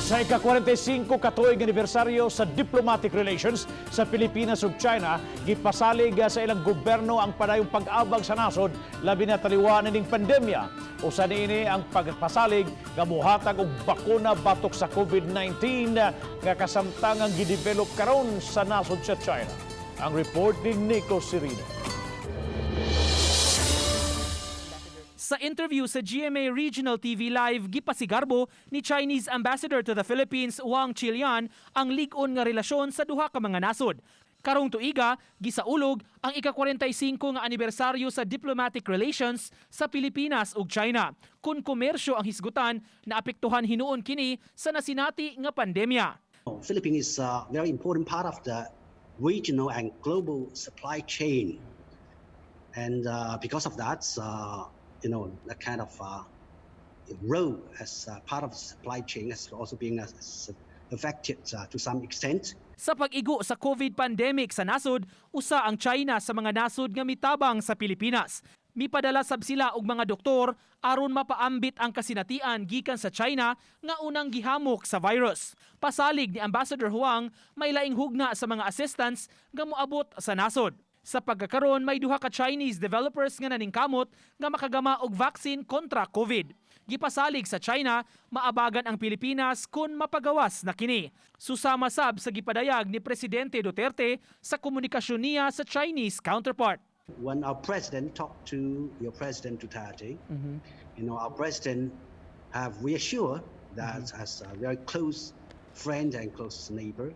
Sa ika-45 katuig anibersaryo sa diplomatic relations sa Pilipinas ug China, gipasalig sa ilang gobyerno ang padayong pag-abag sa nasod, labi na taliwa ning pandemya. Usa niini ang pagpasalig nga mohatag og bakuna batok sa COVID-19 nga kasamtangang gidevelop karon sa nasod sa China. Ang report ni Nico Sirino. Sa interview sa GMA Regional TV Live, gipasigarbo ni Chinese Ambassador to the Philippines Huang Xilian ang lig-on nga relasyon sa duha ka mga nasod. Karong tuiga, gisaulog ang ika-45 nga anibersaryo sa diplomatic relations sa Pilipinas ug China. Kung komersyo ang hisgutan, naapektuhan hinuon kini sa nasinati nga pandemya. Philippines is a very important part of the regional and global supply chain. And because of that, that kind of role as part of the supply chain has also been affected to some extent. Sa pag-igo sa COVID pandemic sa nasod, usa ang China sa mga nasod nga mitabang sa Pilipinas. Mipadala sab sila og mga doktor aron mapaambit ang kasinatian gikan sa China nga unang gihamok sa virus. Pasalig ni Ambassador Huang, may laing hugna sa mga assistance nga moabot sa nasod. Sa pagkakaron, may duha ka Chinese developers nga naningkamot nga makagama og vaccine kontra COVID. Gipasalig sa China, maabagan ang Pilipinas kung mapagawas na kini. Susama sab sa gipadayag ni Presidente Duterte sa komunikasyon niya sa Chinese counterpart. When our president talked to your President Duterte, our president have reassured that as a very close friend and close neighbor,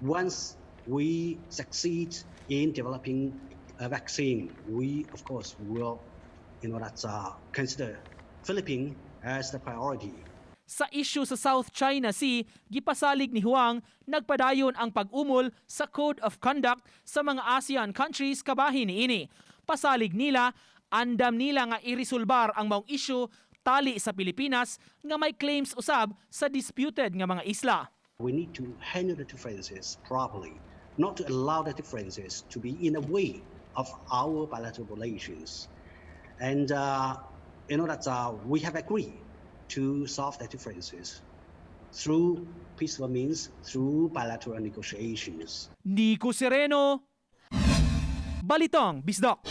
once we succeed in developing a vaccine, we of course will, that's consider Philippines as the priority. Sa issue sa South China Sea, gipasalig ni Huang, nagpadayon ang pag-umol sa Code of Conduct sa mga ASEAN countries kabahin niini. Pasalig nila, andam nila nga iresolbar ang maong issue tali sa Pilipinas nga may claims usab sa disputed nga mga isla. We need to handle the differences properly, not to allow the differences to be in the way of our bilateral relations. And you know that we have agreed to solve the differences through peaceful means, through bilateral negotiations. Nico Sereno, Balitang Bisdak.